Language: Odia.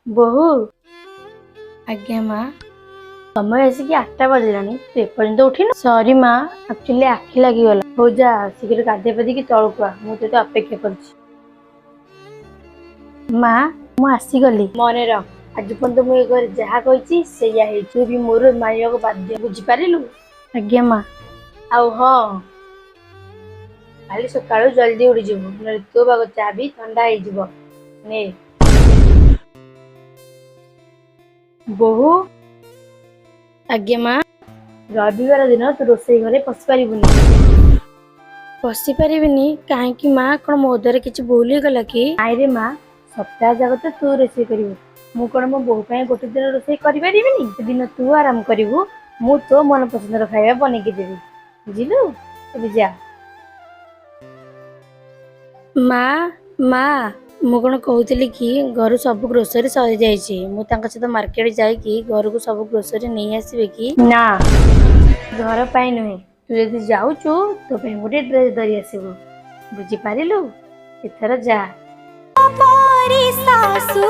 ବୋହୂ। ଆଜ୍ଞା ମା। ସମୟ ଆସିକି 8ଟା ବାଜିଲାଣି, ତୁ ଏପର୍ଯ୍ୟନ୍ତ ଉଠିନୁ? ସରି ମା, ଆକ୍ଚୁଆଲି ଆଖି ଲାଗିଗଲା। ହଉ ଯା, ଶୀଘ୍ର ଗାଧେଇ ପାଧେଇକି ତଳକୁ ଆ, ମୁଁ ତୋତେ ଅପେକ୍ଷା କରିଛି। ମା, ମୁଁ ଆସିଗଲି। ମନେ ରଖ, ଆଜି ପର୍ଯ୍ୟନ୍ତ ମୁଁ ଏ ଘରେ ଯାହା କହିଛି ସେଇଆ ହେଇଛି। ତୁ ବି ମୋର ମାନିବାକୁ ବାଧ୍ୟ, ବୁଝିପାରିଲୁ? ଆଜ୍ଞା ମା। ଆଉ ହଁ, କାଲି ସକାଳୁ ଜଲ୍ଦି ଉଠିଯିବୁ, ନହେଲେ ତୋ ପାଖ ଚା ବି ଥଣ୍ଡା ହେଇଯିବ। ନେ। ବୋହୂ। ଆଜ୍ଞା ମା। ରବିବାର ଦିନ ତୁ ରୋଷେଇ ଘରେ ପଶି ପାରିବୁନି। ପଶି ପାରିବିନି କାହିଁକି ମା? କଣ ମୋ ଦ୍ୱାରା କିଛି ଭୁଲ ହେଇଗଲା କି? ନାଇଁରେ ମା, ସପ୍ତାହ ଯାକ ତ ତୁ ରୋଷେଇ କରିବୁ, ମୁଁ କଣ ମୋ ବୋହୂ ପାଇଁ ଗୋଟେ ଦିନ ରୋଷେଇ କରିପାରିବିନି? ସେଦିନ ତୁ ଆରାମ କରିବୁ, ମୁଁ ତୋ ମନ ପସନ୍ଦର ଖାଇବା ବନେଇକି ଦେବି, ବୁଝିଲୁ? ଏବେ ଯା। ମା, ମା, ମୁଁ କଣ କହୁଥିଲି କି ଘରୁ ସବୁ ଗ୍ରୋସରୀ ସରିଯାଇଛି, ମୁଁ ତାଙ୍କ ସହିତ ମାର୍କେଟ ଯାଇକି ଘରକୁ ସବୁ ଗ୍ରୋସରୀ ନେଇ ଆସିବି କି? ନା, ଘର ପାଇଁ ନୁହେଁ। ତୁ ଯଦି ଯାଉଛୁ, ତୋ ପାଇଁ ଗୋଟେ ଡ୍ରେସ୍ ଧରି ଆସିବୁ, ବୁଝିପାରିଲୁ? ଏଥର ଯା। ପରି ଶାଶୁ।